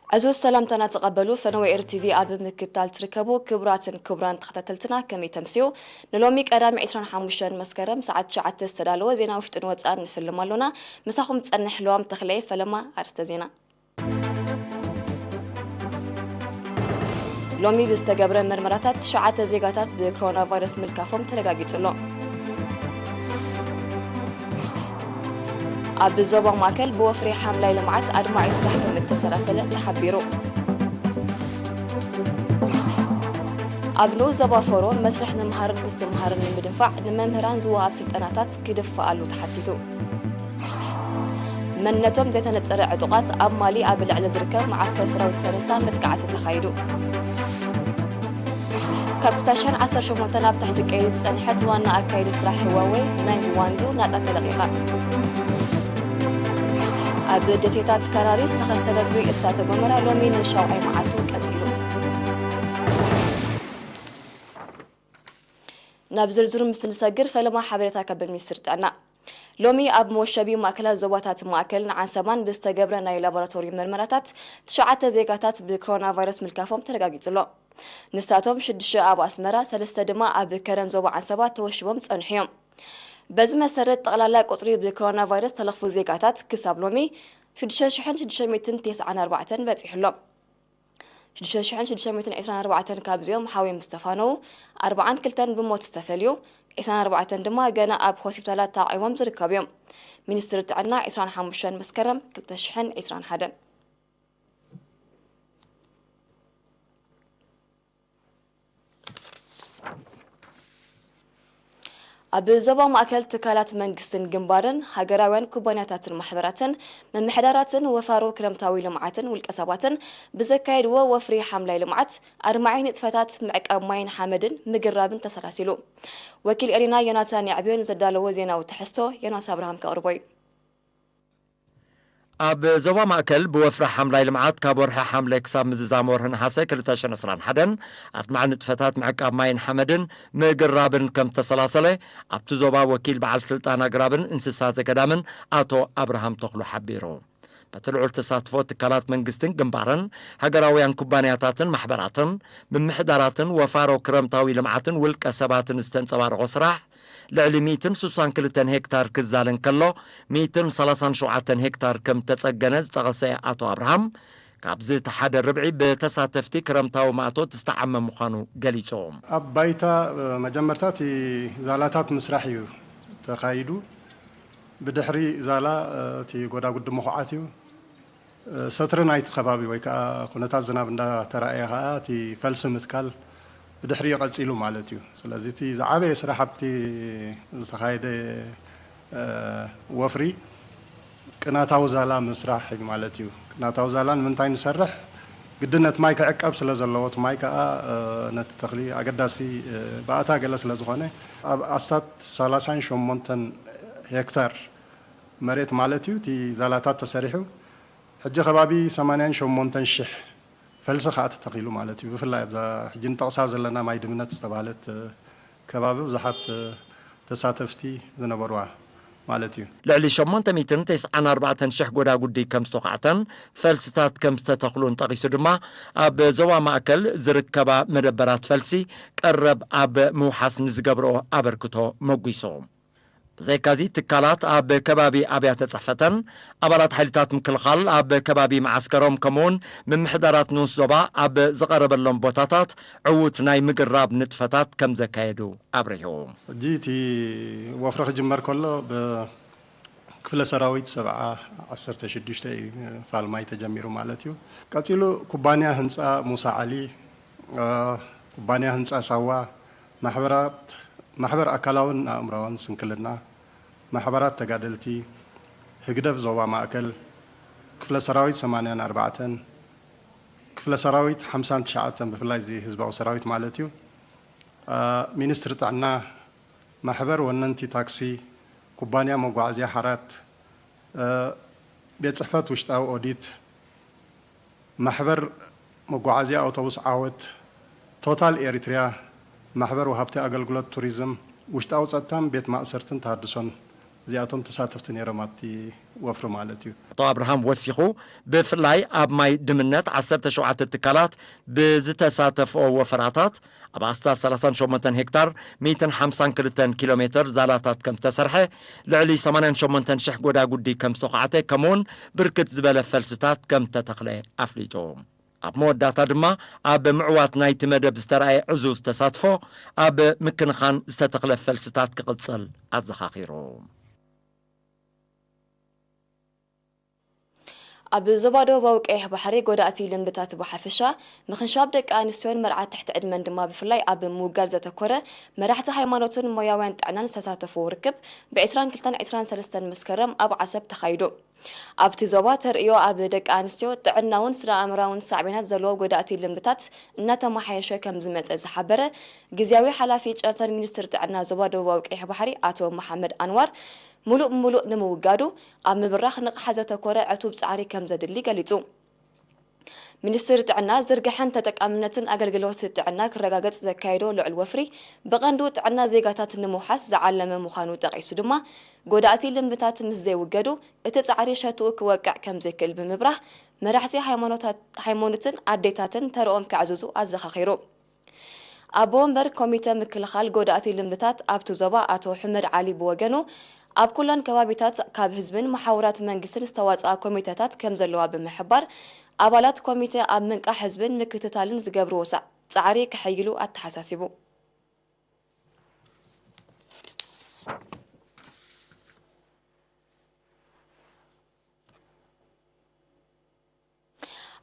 ዕዙዝ ሰላምታና ተቐበሉ። ፈነወ ኤር ቲቪ ኣብ ምክትታል ትርከቡ ክቡራትን ክቡራን ተኸታተልትና ከመይ ተምስዩ? ንሎሚ ቀዳሚ ዕስራን ሓሙሽተን መስከረም ሰዓት ትሽዓተ ዝተዳለወ ዜና ውሽጥን ወጻእን ንፍልም ኣሎና። ምሳኹም ጸንሕ ለዋም ተኽለየ። ፈለማ ኣርእስተ ዜና። ሎሚ ብዝተገብረ መርመራታት ትሽዓተ ዜጋታት ብኮሮና ቫይረስ ምልካፎም ተረጋጊጹ ኣሎ። ኣብ ዞባ ማእከል ብወፍሪ ሓምላይ ልምዓት ኣድማዒ ስራሕ ከም እተሰላሰለ ተሓቢሩ። ኣብ ንኡስ ዞባ ፎሮ መስርሕ ምምሃርን ምስትምሃርን ንምድንፋዕ ንመምህራን ዝወሃብ ስልጠናታት ክድፋኣሉ ተሓቲቱ። መንነቶም ዘይተነጸረ ዕጡቓት ኣብ ማሊ ኣብ ልዕሊ ዝርከብ መዓስከር ሰራዊት ፈረንሳ መጥቃዕቲ ተኻይዱ። ካብ ክልተ ሽሕን ዓሰርተ ሸሞንተን ኣብ ትሕቲ ቀይዲ ዝጸንሐት ዋና ኣካያዲት ስራሕ ህዋዌ መንግ ዋንዙ ናጻ ተለቒቓ። ኣብ ደሴታት ካናሪ ዝተኸስተ ነትጒ እሳተ ጎመራ ሎሚ ንሻውዓይ መዓልቱ ቀጺሉ። ናብ ዝርዝሩ ምስ ንሰግር ፈለማ ሓበሬታ ካብ ሚኒስትሪ ጥዕና። ሎሚ ኣብ መወሸቢ ማእከላት ዞባታት ማእከልን ዓንሰባን ብዝተገብረ ናይ ላቦራቶሪ መርመራታት ትሽዓተ ዜጋታት ብኮሮና ቫይረስ ምልካፎም ተረጋጊጹ ኣሎ። ንሳቶም ሽዱሽተ ኣብ ኣስመራ፣ ሰለስተ ድማ ኣብ ከረን ዞባ ዓንሰባ ተወሽቦም ጸንሑ እዮም። በዚ መሰረት ጠቕላላ ቁጽሪ ብኮሮና ቫይረስ ተለኽፉ ዜጋታት ክሳብ ሎሚ ሽዱሽተ ሽሕን ሽዱሽተ ሚእትን ተስዓን ኣርባዕተን በጺሑ ኣሎ። ሽዱሽተ ሽሕን ሽዱሽተ ሚእትን ዕስራን ኣርባዕተን ካብዚኦም ሓውዮም ዝተፋነዉ፣ ኣርብዓን ክልተን ብሞት ዝተፈልዩ፣ ዕስራን ኣርባዕተን ድማ ገና ኣብ ሆስፒታላት ተዓቒቦም ዝርከቡ እዮም። ሚኒስትሪ ጥዕና ዕስራን ሓሙሽተን መስከረም ክልተ ሽሕን ዕስራን ሓደን። ኣብ ዞባ ማእከል ትካላት መንግስትን ግንባርን ሃገራውያን ኩባንያታትን ማሕበራትን ምምሕዳራትን ወፋሮ ክረምታዊ ልምዓትን ውልቀ ሰባትን ብዘካየድዎ ወፍሪ ሓምላይ ልምዓት ኣድማዒ ንጥፈታት ምዕቃብ ማይን ሓመድን ምግራብን ተሰላሲሉ። ወኪል ኤሪና ዮናታን ያዕብዮን ዘዳለዎ ዜናዊ ትሕዝቶ ዮናስ ኣብርሃም ከቕርቦ እዩ። ኣብ ዞባ ማእከል ብወፍሪ ሓምላይ ልምዓት ካብ ወርሒ ሓምለ ክሳብ ምዝዛም ወርሒ ነሓሰ ክልተ ሽሕን ዕስራን ሓደን ኣድማዒ ንጥፈታት ምዕቃብ ማይን ሓመድን ምግራብን ከም ዝተሰላሰለ ኣብቲ ዞባ ወኪል በዓል ስልጣን ኣግራብን እንስሳ ዘገዳምን ኣቶ ኣብርሃም ተኽሉ ሓቢሩ። በቲ ልዑል ተሳትፎ ትካላት መንግስትን ግንባርን፣ ሃገራውያን ኩባንያታትን ማሕበራትን፣ ምምሕዳራትን ወፋሮ ክረምታዊ ልምዓትን ውልቀ ሰባትን ዝተንጸባረቖ ስራሕ፣ ልዕሊ ሚእትን ስሳን ክልተን ሄክታር ክዛለ እንከሎ፣ ሚእትን ሰላሳን ሸውዓተን ሄክታር ከም ተጸገነ ዝጠቐሰ ኣቶ ኣብርሃም፣ ካብዚ እቲ ሓደ ርብዒ ብተሳተፍቲ ክረምታዊ ማእቶት ዝተዓመ ምዃኑ ገሊጹ። ኣብ ባይታ፣ እ፣ መጀመርታ እቲ ዛላታት ምስራሕ እዩ ተኻይዱ። ብድሕሪ ዛላ፣ እ፣ እቲ ጎዳጉዲ ምኹዓት እዩ። እ፣ ሰትሪ ናይቲ ከባቢ ወይ ከዓ ኩነታት ዝናብ እንዳተራእየ ከዓ እቲ ፈልሲ ምትካል ብድሕሪኡ ቀፂሉ ማለት እዩ። ስለዚ እቲ ዝዓበየ ስራሕ ኣብቲ ዝተኻየደ፣ እ፣ ወፍሪ ቅናታዊ ዛላ ምስራሕ እዩ ማለት እዩ። ቅናታዊ ዛላ ንምንታይ ንሰርሕ? ግድን ነቲ ማይ ክዕቀብ ስለ ዘለዎ፣ እቲ ማይ ከዓ፣ እ፣ ነቲ ተኽሊ ኣገዳሲ፣ እ፣ ባእታ ገለ ስለ ዝኾነ፣ ኣብ ኣስታት ሰላሳን ሸሞንተን ሄክታር መሬት ማለት እዩ፣ እቲ ዛላታት ተሰሪሑ። ሕጂ ከባቢ ሰማንያን ሸሞንተን ሽሕ ፈልሲ ከዓ ተተኺሉ ማለት እዩ። ብፍላይ ኣብዛ ሕጂ ንጠቕሳ ዘለና ማይ ድምነት ዝተባህለት፣ እ፣ ከባቢ ብዙሓት፣ እ፣ ተሳተፍቲ ዝነበሩዋ ማለት እዩ። ልዕሊ ሸሞንተ ሚእትን ተስዓን ኣርባዕተን ሽሕ ጎዳጉዲ ከም ዝተዃዕተን ፈልስታት ከም ዝተተኽሉን ጠቒሱ ድማ፣ ኣብ ዞባ ማእከል ዝርከባ መደበራት ፈልሲ ቀረብ ኣብ ምውሓስ ንዝገብርኦ ኣበርክቶ መጒሱ። ብዘይካዚ ትካላት ኣብ ከባቢ ኣብያተ ጽሕፈተን፣ ኣባላት ሓይልታት ምክልኻል ኣብ ከባቢ መዓስከሮም፣ ከምኡውን ምምሕዳራት ንኡስ ዞባ ኣብ ዝቐረበሎም ቦታታት ዕዉት ናይ ምግራብ ንጥፈታት ከም ዘካየዱ ኣብሪሁ። ሕጂ እቲ ወፍሪ ክጅመር ከሎ ብክፍለ ሰራዊት ሰብዓ ዓሰርተ ሽዱሽተ እዩ ፋልማይ ተጀሚሩ ማለት እዩ። ቀጺሉ ኩባንያ ህንጻ ሙሳ ዓሊ፣ እ፣ ኩባንያ ህንጻ ሳዋ፣ ማሕበራት፣ ማሕበር ኣካላውን ኣእምራውን ስንክልና፣ ማሕበራት ተጋደልቲ፣ ህግደፍ ዞባ ማእከል፣ ክፍለ ሰራዊት ሰማንያን ኣርባዕተን፣ ክፍለ ሰራዊት ሓምሳን ትሽዓተን፣ ብፍላይ እዚ ህዝባዊ ሰራዊት ማለት እዩ፣ እ፣ ሚኒስትሪ ጥዕና፣ ማሕበር ወነንቲ ታክሲ፣ ኩባንያ መጓዓዝያ ሓራት፣ እ፣ ቤት ጽሕፈት ውሽጣዊ ኦዲት፣ ማሕበር መጓዓዝያ ኣውቶቡስ ዓወት፣ ቶታል ኤሪትሪያ፣ ማሕበር ወሃብቲ ኣገልግሎት ቱሪዝም፣ ውሽጣዊ ጸጥታን ቤት ማእሰርትን ተሃድሶን እዚኣቶም ተሳተፍቲ ነይሮም ኣብቲ ወፍሪ ማለት እዩ። ኣቶ ኣብርሃም ወሲኹ፣ ብፍላይ ኣብ ማይ ድምነት ዓሰርተ ሸውዓተ ትካላት ብዝተሳተፍኦ ወፈራታት ኣብ ኣስታት ሰላሳን ሸሞንተን ሄክታር ሚእትን ሓምሳን ክልተን ኪሎ ሜትር ዛላታት ከም ዝተሰርሐ፣ ልዕሊ ሰማንያን ሸሞንተን ሽሕ ጎዳጉዲ ከም ዝተዃዕተ፣ ከምኡውን ብርክት ዝበለ ፈልስታት ከም ዝተተኽለ ኣፍሊጡ። ኣብ መወዳእታ ድማ ኣብ ምዕዋት ናይቲ መደብ ዝተረኣየ ዕዙዝ ተሳትፎ ኣብ ምክንኻን ዝተተኽለ ፈልስታት ክቕጽል ኣዘኻኺሩ። ኣብ ዞባ ደቡባዊ ቀይሕ ባሕሪ ጎዳእቲ ልምድታት ብሓፈሻ፣ ምኽንሻብ ደቂ ኣንስትዮን መርዓት ትሕቲ ዕድመን ድማ ብፍላይ ኣብ ምውጋድ ዘተኮረ፣ መራሕቲ ሃይማኖትን ሞያውያን ጥዕናን ዝተሳተፍዎ ርክብ ብ ዒስራን ክልተን ዒስራን ሰለስተን መስከረም ኣብ ዓሰብ ተኻይዱ። ኣብቲ ዞባ ተርእዮ ኣብ ደቂ ኣንስትዮ ጥዕናውን ስነ ኣእምራውን ሳዕቤናት ዘለዎ ጎዳእቲ ልምድታት እናተመሓየሸ ከም ዝመፀ ዝሓበረ ግዝያዊ ሓላፊ ጨንፈር ሚኒስትር ጥዕና ዞባ ደቡባዊ ቀይሕ ባሕሪ ኣቶ መሓመድ ኣንዋር፣ ሙሉእ ብሙሉእ ንምውጋዱ ኣብ ምብራኽ ንቕሓት ዘተኮረ ዕቱብ ፃዕሪ ከም ዘድሊ ገሊፁ። ሚኒስትር ጥዕና ዝርግሐን ተጠቃምነትን ኣገልግሎት ጥዕና ክረጋገፅ ዘካየዶ ልዑል ወፍሪ ብቐንዱ ጥዕና ዜጋታት ንምውሓስ ዝዓለመ ምዃኑ ጠቒሱ ድማ፣ ጎዳእቲ ልምድታት ምስ ዘይውገዱ እቲ ፃዕሪ ሸትኡ ክወቅዕ ከም ዘይክእል ብምብራህ፣ መራሕቲ ሃይማኖታት- ሃይማኖትን ኣዴታትን ተረኦም ከዕዝዙ ኣዘኻኺሩ። ኣቦ ወንበር ኮሚተ ምክልኻል ጎዳእቲ ልምድታት ኣብቲ ዞባ ኣቶ ሑመድ ዓሊ ብወገኑ፣ ኣብ ኩለን ከባቢታት ካብ ህዝብን መሓውራት መንግስትን ዝተዋፅኣ ኮሚተታት ከም ዘለዋ ብምሕባር፣ ኣባላት ኮሚተ ኣብ ምንቃሕ ህዝብን ምክትታልን ዝገብርዎ ፃ- ፃዕሪ ከሐይሉ ኣተሓሳሲቡ።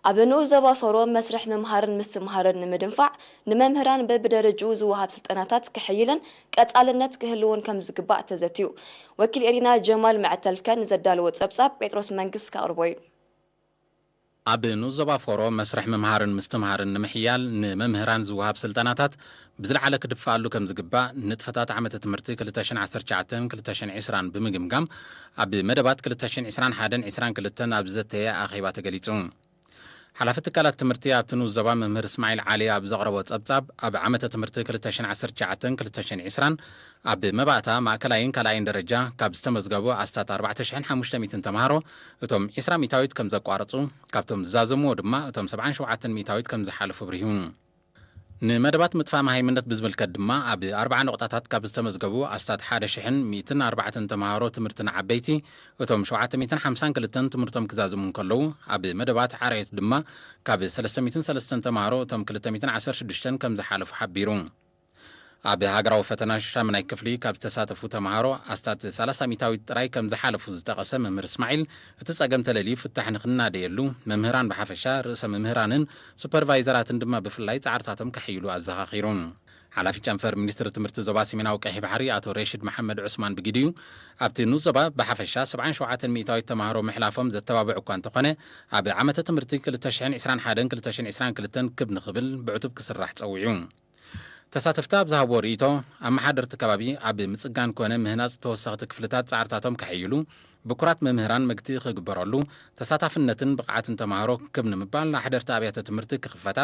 ኣብ ንኡስ ዞባ ፎሮ መስርሕ ምምሃርን ምስትምሃርን ንምድንፋዕ ንመምህራን በብደረጅኡ ዝወሃብ ስልጠናታት ክሕይልን ቀጻልነት ክህልዎን ከም ዝግባእ ተዘትዩ። ወኪል ኤሪና ጀማል መዐተልከ ንዘዳለዎ ጸብጻብ ጴጥሮስ መንግስ ከቕርቦ እዩ። ኣብ ንኡስ ዞባ ፎሮ መስርሕ ምምሃርን ምስትምሃርን ንምሕያል ንመምህራን ዝወሃብ ስልጠናታት ብዝለዓለ ክድፈኣሉ ከም ዝግባእ ንጥፈታት ዓመተ ትምህርቲ ክልተ ሽሕን ዓሰርተ ትሽዓተን ክልተ ሽሕን ዕስራን ብምግምጋም ኣብ መደባት ክልተ ሽሕን ዕስራን ሓደን ዕስራን ክልተን ኣብ ዝዘተየ ኣኼባ ተገሊጹ። ሓላፊ ትካላት ትምህርቲ ኣብቲ ንኡስ ዞባ መምህር እስማዒል ዓሊ ኣብ ዘቕረቦ ጸብጻብ፣ ኣብ ዓመተ ትምህርቲ ክልተ ሽሕን ዓሰርተ ትሽዓተን ክልተ ሽሕን ዕስራን ኣብ መባእታ ማእከላይን ካልኣይን ደረጃ ካብ ዝተመዝገቡ ኣስታት ኣርባዕተ ሽሕን ሓሙሽተ ሚእትን ተምሃሮ እቶም ዕስራ ሚእታዊት ከም ዘቋረጹ፣ ካብቶም ዝዛዘምዎ ድማ እቶም ሰብዓን ሸውዓተን ሚእታዊት ከም ዝሓለፉ ኣብሪሁ። ንመደባት ምጥፋእ መሃይምነት ብዝምልከት ድማ ኣብ ኣርብዓ ነቑጣታት ካብ ዝተመዝገቡ ኣስታት ሓደ ሽሕን ሚእትን ኣርባዕተን ተምሃሮ ትምህርቲ ንዓበይቲ እቶም ሸውዓተ ሚእትን ሓምሳን ክልተን ትምህርቶም ክዛዝሙ እንከለዉ፣ ኣብ መደባት ዓርዮት ድማ ካብ ሰለስተ ሚእትን ሰለስተን ተምሃሮ እቶም ክልተ ሚእትን ዓሰርተ ሽዱሽተን ከም ዝሓለፉ ሓቢሩ። ኣብ ሃገራዊ ፈተና ሻምናይ ክፍሊ ካብ ዝተሳተፉ ተምሃሮ ኣስታት ሰላሳ ሚእታዊት ጥራይ ከም ዝሓለፉ ዝጠቐሰ መምህር እስማዒል፣ እቲ ጸገም ተለልዩ ፍታሕ ንኽናደየሉ መምህራን ብሓፈሻ፣ ርእሰ መምህራንን ሱፐርቫይዘራትን ድማ ብፍላይ ጻዕርታቶም ከሕይሉ ኣዘኻኺሩ። ሓላፊ ጨንፈር ሚኒስትሪ ትምህርቲ ዞባ ሰሜናዊ ቀይሕ ባሕሪ ኣቶ ሬሽድ መሓመድ ዑስማን ብግዲኡ፣ ኣብቲ ንኡስ ዞባ ብሓፈሻ ሰብዓን ሸውዓተን ሚእታዊት ተምሃሮ ምሕላፎም ዘተባብዕ እኳ እንተኾነ፣ ኣብ ዓመተ ትምህርቲ ክልተ ሽሕን ዕስራን ሓደን ክልተ ሽሕን ዕስራን ክልተን ክብ ንኽብል ብዕቱብ ክስራሕ ጸዊዑ። ተሳተፍቲ ኣብ ዝሃብዎ ርእይቶ፣ ኣመሓደርቲ ከባቢ ኣብ ምጽጋን ኮነ ምህናጽ ተወሰኽቲ ክፍልታት ጻዕርታቶም ከሕይሉ፣ ብኩራት መምህራን መግትኢ ክግበረሉ፣ ተሳታፍነትን ብቕዓትን ተምሃሮ ክብ ንምባል ኣሕደርቲ ኣብያተ ትምህርቲ ክኽፈታ፣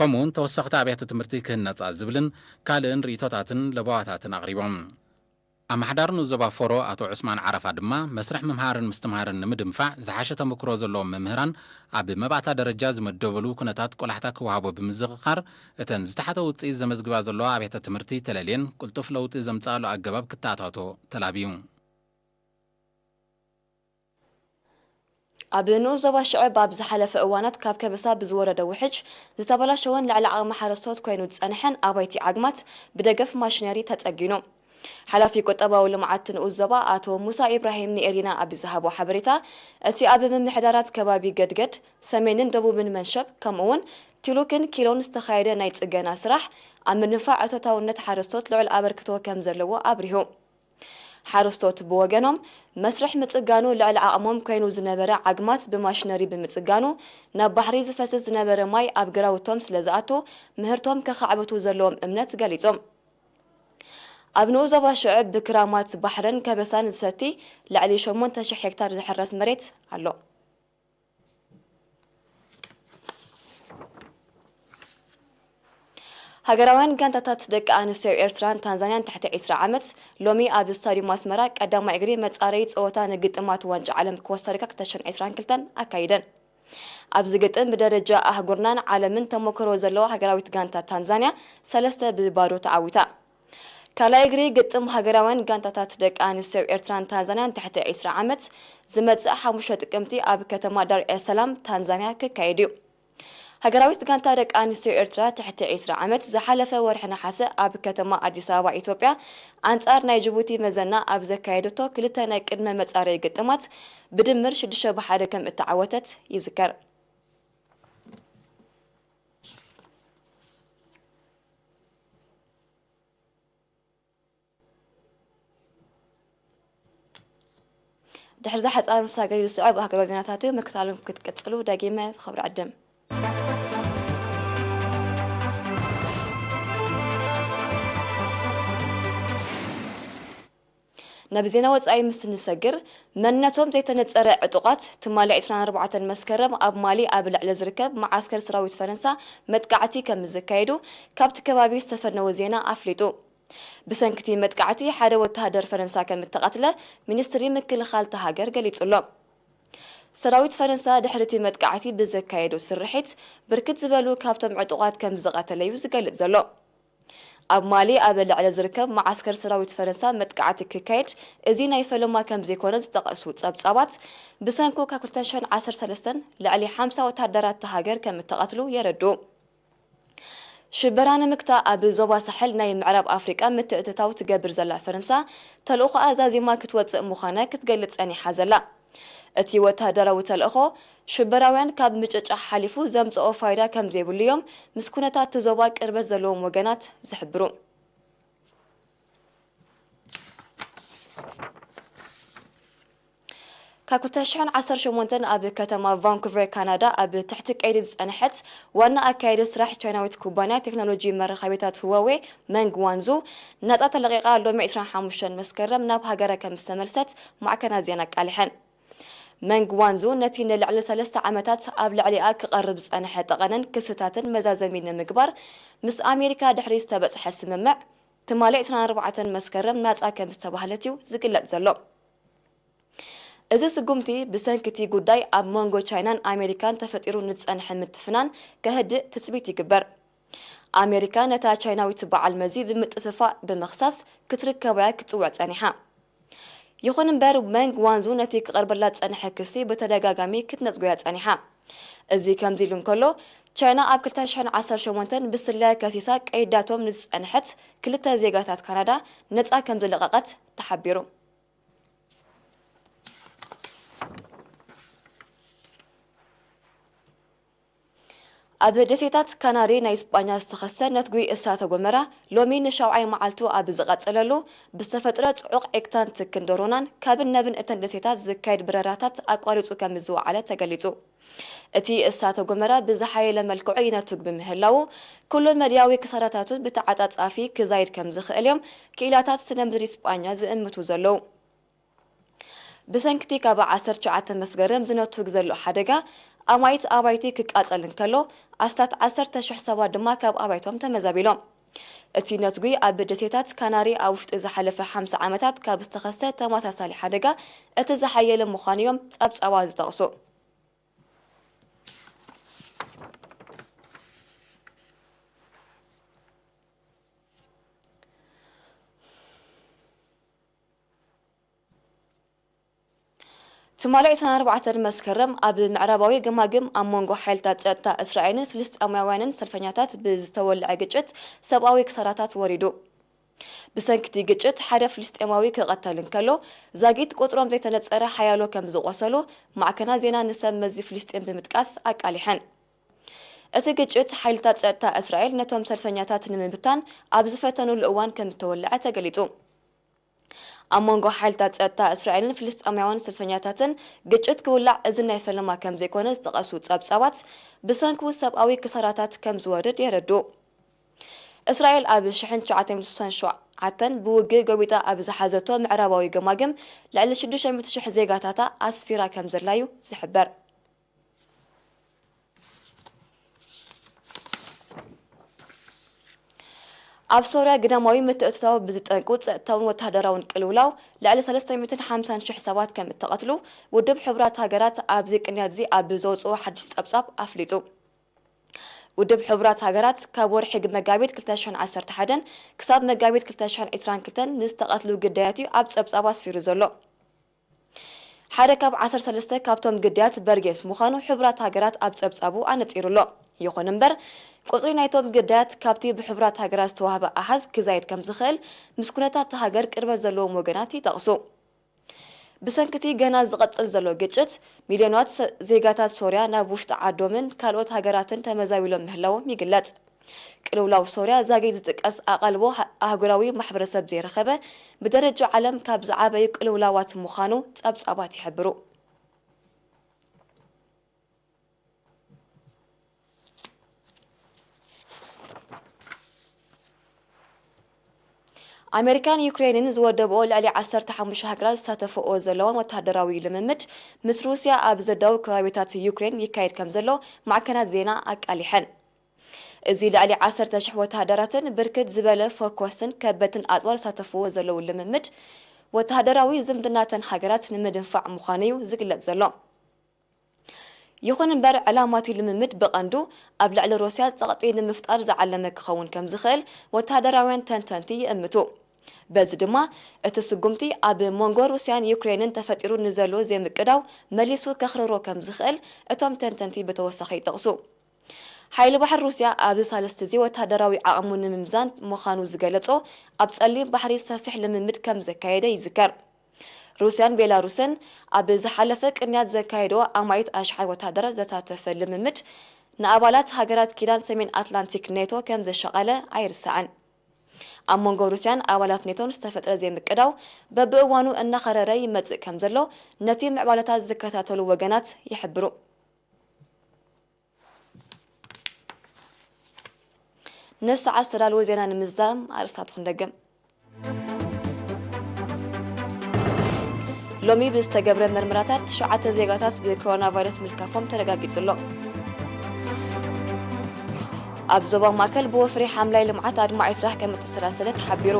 ከምኡውን ተወሰኽቲ ኣብያተ ትምህርቲ ክህነጻ ዝብልን ካልእን ርእይቶታትን ለበዋታትን ኣቕሪቦም። ኣመሓዳሪ ንኡስ ዞባ ፎሮ ኣቶ ዑስማን ዓረፋ ድማ፣ መስርሕ ምምሃርን ምስትምሃርን ንምድንፋዕ ዝሓሸ ተመክሮ ዘለዎም መምህራን ኣብ መባእታ ደረጃ ዝመደበሉ ኩነታት ቆላሕታ ክወሃቦ ብምዝኽኻር፣ እተን ዝተሓተ ውጽኢት ዘመዝግባ ዘለዋ ኣብያተ ትምህርቲ ተለልየን ቅልጡፍ ለውጢ ዘምጽኣሉ ኣገባብ ክተኣታቶ ተላብዩ። ኣብ ንኡስ ዞባ ሽዕብ ኣብ ዝሓለፈ እዋናት ካብ ከበሳ ብዝወረደ ውሕጅ ዝተበላሸወን ልዕሊ ዓቕሚ ሓረስቶት ኮይኑ ዝጸንሐን ኣባይቲ ዓግማት ብደገፍ ማሽነሪ ተጸጊኑ። ሓላፊ ቁጠባዊ ልምዓት ንኡስ ዞባ ኣቶ ሙሳ ኢብራሂም ንኤሪና ኣብ ዝሃቦ ሓበሬታ፣ እቲ ኣብ ምምሕዳራት ከባቢ ገድገድ፣ ሰሜንን ደቡብን መንሸብ ከምኡውን ቲሉክን ኪሎን ዝተኻየደ ናይ ጽገና ስራሕ ኣብ ምድንፋዕ ዕቶታውነት ሓረስቶት ልዑል ኣበርክቶ ከም ዘለዎ ኣብሪሁ። ሓረስቶት ብወገኖም፣ መስርሕ ምጽጋኑ ልዕሊ ዓቕሞም ኮይኑ ዝነበረ ዓግማት ብማሽነሪ ብምጽጋኑ፣ ናብ ባሕሪ ዝፈስስ ዝነበረ ማይ ኣብ ግራውቶም ስለ ዝኣቱ፣ ምህርቶም ከኻዕብቱ ዘለዎም እምነት ገሊጾም። ኣብ ንኡስ ዞባ ሽዕብ ብክራማት ባሕርን ከበሳን ዝሰቲ ልዕሊ ሸሞንተ ሽሕ ሄክታር ዝሕረስ መሬት ኣሎ። ሃገራውያን ጋንታታት ደቂ ኣንስትዮ ኤርትራን ታንዛንያን ትሕቲ ዕስራ ዓመት ሎሚ ኣብ ስታድዩም ኣስመራ ቀዳማይ እግሪ መጻረዪ ጸወታ ንግጥማት ዋንጫ ዓለም ኮስታሪካ ክልተ ሽሕን ዕስራን ክልተን ኣካይደን። ኣብዚ ግጥም ብደረጃ ኣህጉርናን ዓለምን ተሞክሮ ዘለዋ ሃገራዊት ጋንታ ታንዛንያ ሰለስተ ብባዶ ተዓዊታ። ካልኣይ እግሪ ግጥም ሃገራውያን ጋንታታት ደቂ ኣንስትዮ ኤርትራን ታንዛንያን ትሕቲ ዕስራ ዓመት ዝመጽእ ሓሙሽተ ጥቅምቲ ኣብ ከተማ ዳር ኤስ ሰላም ታንዛንያ ክካየድ እዩ። ሃገራዊት ጋንታ ደቂ ኣንስትዮ ኤርትራ ትሕቲ ዕስራ ዓመት ዝሓለፈ ወርሒ ነሓሰ ኣብ ከተማ ኣዲስ ኣበባ ኢትዮጵያ ኣንጻር ናይ ጅቡቲ መዘና ኣብ ዘካየደቶ ክልተ ናይ ቅድመ መጻረዪ ግጥማት ብድምር ሽዱሽተ ብሓደ ከም እተዓወተት ይዝከር። ድሕሪ እዛ ሓጻር መሰጋገሪ ዝስዕብ ሃገራዊ ዜናታት እዩ። ምክታሎም ክትቅጽሉ ደጊመ ብኽብሪ ዕድም። ናብ ዜና ወጻኢ ምስ እንሰግር፣ መንነቶም ዘይተነጸረ ዕጡቓት ትማሊ ዕስራን ኣርባዕተን መስከረም ኣብ ማሊ ኣብ ልዕሊ ዝርከብ መዓስከር ሰራዊት ፈረንሳ መጥቃዕቲ ከም ዘካየዱ ካብቲ ከባቢ ዝተፈነወ ዜና ኣፍሊጡ። ብሰንክቲ መጥቃዕቲ ሓደ ወተሃደር ፈረንሳ ከም እተቐትለ ሚኒስትሪ ምክልኻል እታ ሃገር ገሊጹ ኣሎ። ሰራዊት ፈረንሳ ድሕሪ እቲ መጥቃዕቲ ብዘካየዶ ስርሒት ብርክት ዝበሉ ካብቶም ዕጡቓት ከም ዝቐተለ እዩ ዝገልጽ ዘሎ። ኣብ ማሊ ኣብ ልዕሊ ዝርከብ መዓስከር ሰራዊት ፈረንሳ መጥቃዕቲ ክካየድ እዚ ናይ ፈለማ ከም ዘይኮነ ዝጠቐሱ ጸብጻባት፣ ብሰንኩ ካብ ክልተ ሽሕን ዓሰርተ ሰለስተን ልዕሊ ሓምሳ ወተሃደራት እታ ሃገር ከም እተቐትሉ የረድኡ። ሽበራ ንምግታእ ኣብ ዞባ ሳሕል ናይ ምዕራብ ኣፍሪቃ ምትእትታው ትገብር ዘላ ፈረንሳ፣ ተልእኾኣ ዛዚማ ክትወጽእ ምዃና ክትገልጽ ጸኒሓ ዘላ። እቲ ወተሃደራዊ ተልእኾ፣ ሽበራውያን ካብ ምጭጫሕ ሓሊፉ ዘምጽኦ ፋይዳ ከም ዘይብሉ እዮም ምስ ኩነታት እቲ ዞባ ቅርበት ዘለዎም ወገናት ዝሕብሩ። ካብ ክልተ ሽሕን ዓሰርተ ሸሞንተን ኣብ ከተማ ቫንኩቨር ካናዳ ኣብ ትሕቲ ቀይዲ ዝጸንሐት ዋና ኣካያዲ ስራሕ ቻይናዊት ኩባንያ ቴክኖሎጂ መራኸቢታት ሁዋዌ መንግ ዋንዙ ናጻ ተለቒቓ ሎሚ ዕስራን ሓሙሽተን መስከረም ናብ ሃገራ ከም ዝተመልሰት ማዕከናት ዜና ኣቃሊሐን። መንግ ዋንዙ ነቲ ንልዕሊ ሰለስተ ዓመታት ኣብ ልዕሊኣ ክቐርብ ዝጸንሐ ጠቐነን ክስታትን መዛዘሚ ንምግባር ምስ ኣሜሪካ ድሕሪ ዝተበጽሐ ስምምዕ ትማሊ ዕስራን ኣርባዕተን መስከረም ናጻ ከም ዝተባህለት እዩ ዝግለጽ ዘሎ። እዚ ስጉምቲ ብሰንኪ እቲ ጉዳይ ኣብ መንጎ ቻይናን ኣሜሪካን ተፈጢሩ ንዝጸንሐ ምትፍናን ከህድእ ትጽቢት ይግበር። ኣሜሪካ ነታ ቻይናዊት በዓል መዚ ብምጥፍፋእ ብምኽሳስ ክትርከቦ'ያ ክትጽውዕ ጸኒሓ። ይኹን እምበር መንግ ዋንዙ ነቲ ክቐርበላ ዝጸንሐ ክሲ ብተደጋጋሚ ክትነጽጎ'ያ ጸኒሓ። እዚ ከምዚ ኢሉ እንከሎ፣ ቻይና ኣብ ክልተ ሽሕን ዓሰርተ ሸሞንተን ብስለያ ከሲሳ ቀይዳቶም ንዝጸንሐት ክልተ ዜጋታት ካናዳ ነጻ ከም ዝለቐቐት ተሓቢሩ። ኣብ ደሴታት ካናሪ ናይ ስጳኛ ዝተኸስተ ነትጒ እሳተ ጎመራ ሎሚ ንሻውዓይ መዓልቱ ኣብ ዝቐጸለሉ፣ ብዝተፈጥረ ጽዑቕ ዒግታን ትክን ደሮናን ካብን ነብን እተን ደሴታት ዝካየድ በረራታት ኣቋሪጹ ከም ዝወዓለ ተገሊጹ። እቲ እሳተ ጎመራ ብዝሓየለ መልክዑ ይነቱግ ብምህላዉ፣ ኩሉ መድያዊ ክሳራታቱ ብተዓጻጻፊ ክዛይድ ከም ዝኽእል እዮም ክኢላታት ስነ ምድሪ ስጳኛ ዝእምቱ ዘለዉ። ብሰንክቲ ካብ ዓሰርተ ትሽዓተ መስከረም ዝነቱግ ዘሎ ሓደጋ፣ ኣማኢት ኣባይቲ ክቃጸል እንከሎ፣ ኣስታት ዓሰርተ ሽሕ ሰባት ድማ ካብ ኣባይቶም ተመዛቢሎም። እቲ ነትጒ ኣብ ደሴታት ካናሪ ኣብ ውሽጢ ዝሓለፈ ሓምሳ ዓመታት ካብ ዝተኸስተ ተመሳሳሊ ሓደጋ እቲ ዝሓየለ ምዃኑ እዮም ጸብጻባት ዝጠቕሱ። ትማሊ ዕስራን ኣርባዕተን መስከረም ኣብ ምዕራባዊ ገማግም ኣብ መንጎ ሓይልታት ጸጥታ እስራኤልን ፍልስጤማውያንን ሰልፈኛታት ብዝተወልዐ ግጭት ሰብኣዊ ክሳራታት ወሪዱ። ብሰንኪ እቲ ግጭት ሓደ ፍልስጤማዊ ክቐተል እንከሎ፣ ዛጊት ቁጽሮም ዘይተነጸረ ሓያሎ ከም ዝቖሰሉ ማዕከናት ዜና ንሰብ መዚ ፍልስጤም ብምጥቃስ ኣቃሊሐን። እቲ ግጭት ሓይልታት ጸጥታ እስራኤል ነቶም ሰልፈኛታት ንምብታን ኣብ ዝፈተኑሉ እዋን ከም እተወልዐ ተገሊጹ። ኣብ መንጎ ሓይልታት ጸጥታ እስራኤልን ፍልስጤማውያን ሰልፈኛታትን ግጭት ክውላዕ እዚ ናይ ፈለማ ከም ዘይኮነ ዝጠቐሱ ጸብጻባት፣ ብሰንኩ ሰብኣዊ ክሳራታት ከም ዝወርድ የረድኡ። እስራኤል ኣብ ሽሕን ትሽዓተ ሚእትን ስሳን ሸውዓተን ብውግእ ጎቢጣ ኣብ ዝሓዘቶ ምዕራባዊ ገማግም ልዕሊ ሽዱሽተ ሚእቲ ሽሕ ዜጋታታ ኣስፊራ ከም ዘላ እዩ ዝሕበር። ኣብ ሶርያ ግዳማዊ ምትእትታው ብዝጠንቁ ጸጥታውን ወተሃደራውን ቅልውላው ልዕሊ ሰለስተ ሚእትን ሓምሳን ሽሕ ሰባት ከም እተቐትሉ ውድብ ሕቡራት ሃገራት ኣብዚ ቅንያት እዚ ኣብ ዘውጽኦ ሓድሽ ጸብጻብ ኣፍሊጡ። ውድብ ሕቡራት ሃገራት ካብ ወርሒ መጋቢት ክልተ ሽሕን ዓሰርተ ሓደን ክሳብ መጋቢት ክልተ ሽሕን ዕስራን ክልተን ንዝተቐትሉ ግዳያት እዩ ኣብ ጸብጻብ ኣስፊሩ ዘሎ። ሓደ ካብ ዓሰርተ ሰለስተ ካብቶም ግዳያት በርጌስ ምዃኑ ሕቡራት ሃገራት ኣብ ጸብጻቡ ኣነጺሩ ኣሎ። ይኹን እምበር፣ ቁጽሪ ናይቶም ግዳያት ካብቲ ብሕቡራት ሃገራት ዝተዋህበ ኣሃዝ ክዛይድ ከም ዝኽእል ምስ ኩነታት እታ ሃገር ቅርበት ዘለዎም ወገናት ይጠቕሱ። ብሰንኪ እቲ ገና ዝቐጽል ዘሎ ግጭት፣ ሚልዮናት ሰ-፣ ዜጋታት ሶርያ ናብ ውሽጢ ዓዶምን ካልኦት ሃገራትን ተመዛቢሎም ምህላዎም ይግለጽ። ቅልውላው ሶርያ ዛጊት ዝጥቀስ ኣቓልቦ ሃ-፣ ኣህጉራዊ ማሕበረሰብ ዘይረኸበ፣ ብደረጃ ዓለም ካብ ዝዓበዩ ቅልውላዋት ምዃኑ ጸብጻባት ይሕብሩ። ኣሜሪካን ዩክሬንን ዝወደብኦ ልዕሊ ዓሰርተ ሓሙሽተ ሃገራት ዝሳተፍኦ ዘለዎን ወተሃደራዊ ልምምድ ምስ ሩስያ ኣብ ዘዳው ከባቢታት ዩክሬን ይካየድ ከም ዘሎ ማዕከናት ዜና ኣቃሊሐን። እዚ ልዕሊ ዓሰርተ ሽሕ ወተሃደራትን ብርክት ዝበለ ፈኮስትን ከበድትን ኣጽዋር ዝሳተፍዎ ዘለዉ ልምምድ፣ ወተሃደራዊ ዝምድናተን ሃገራት ንምድንፋዕ ምዃኑ እዩ ዝግለጽ ዘሎ። ይኹን እምበር፣ ዕላማ እቲ ልምምድ ብቐንዱ ኣብ ልዕሊ ሩስያ ጸቕጢ ንምፍጣር ዝዓለመ ክኸውን ከም ዝኽእል ወተሃደራውያን ተንተንቲ ይእምቱ። በዚ ድማ፣ እቲ ስጉምቲ ኣብ መንጎ ሩስያን ዩክሬንን ተፈጢሩ ንዘሎ ዘይምቅዳው መሊሱ ከኽርሮ ከም ዝኽእል እቶም ተንተንቲ ብተወሳኺ ይጠቕሱ። ሓይሊ ባሕሪ ሩስያ ኣብዚ ሳልስቲ እዚ ወተሃደራዊ ዓቕሙ ንምምዛን ምዃኑ ዝገለጾ ኣብ ጸሊም ባሕሪ ሰፊሕ ልምምድ ከም ዘካየደ ይዝከር። ሩስያን ቤላሩስን ኣብ ዝሓለፈ ቅንያት ዘካየድኦ ኣማኢት ኣሽሓት ወተሃደራት ዘሳተፈ ልምምድ ንኣባላት ሃገራት ኪዳን ሰሜን ኣትላንቲክ ኔቶ ከም ዘሻቐለ ኣይርሳዕን። ኣብ መንጎ ሩስያን ኣባላት ኔቶን ዝተፈጥረ ዘይምቅዳው በብእዋኑ እናኸረረ ይመጽእ ከም ዘሎ ነቲ ምዕባለታት ዝከታተሉ ወገናት ይሕብሩ። ንሰዓት ዝተዳለወ ዜና ንምዝዛም ኣርእስታቱ ክንደግም። ሎሚ ብዝተገብረ ምርመራታት ትሽዓተ ዜጋታት ብኮሮና ቫይረስ ምልካፎም ተረጋጊጹ ኣሎ። ኣብ ዞባ ማእከል ብወፍሪ ሓምላይ ልምዓት ኣድማዒ ስራሕ ከም እተሰላሰለ ተሓቢሩ።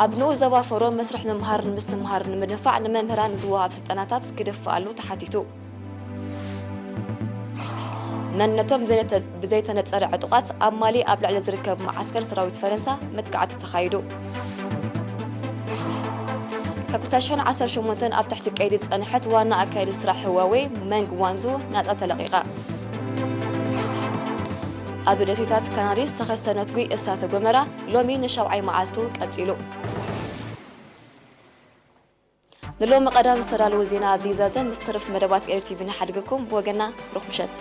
ኣብ ንኡስ ዞባ ፈሮ መስርሕ ምምሃርን ምስትምሃርን ንምድንፋዕ ንመምህራን ዝወሃብ ስልጠናታት ክድፍኣሉ ተሓቲቱ። መንነቶም ዘይተ-፣ ብዘይተነጸረ ዕጡቓት ኣብ ማሊ ኣብ ልዕሊ ዝርከብ መዓስከር ሰራዊት ፈረንሳ መጥቃዕቲ ተኻይዱ። ካብ ክልተ ሽሕን ዓሰርተ ሸሞንተን ኣብ ትሕቲ ቀይዲ ዝጸንሐት ዋና ኣካያዲ ስራሕ ህዋዌ መንግ ዋንዙ ናጻ ተለቒቓ። ኣብ ደሴታት ካናሪ ዝተኸስተ ነትጒ እሳተ ጎመራ ሎሚ ንሻብዓይ መዓልቱ ቀጺሉ። ንሎሚ ቀዳም ዝተዳለወ ዜና ኣብዚ ይዛዘም። ምስ ተረፍ መደባት ኤሪ ቲቪ ንሓድገኩም። ብወገና ሩኽ ምሸት።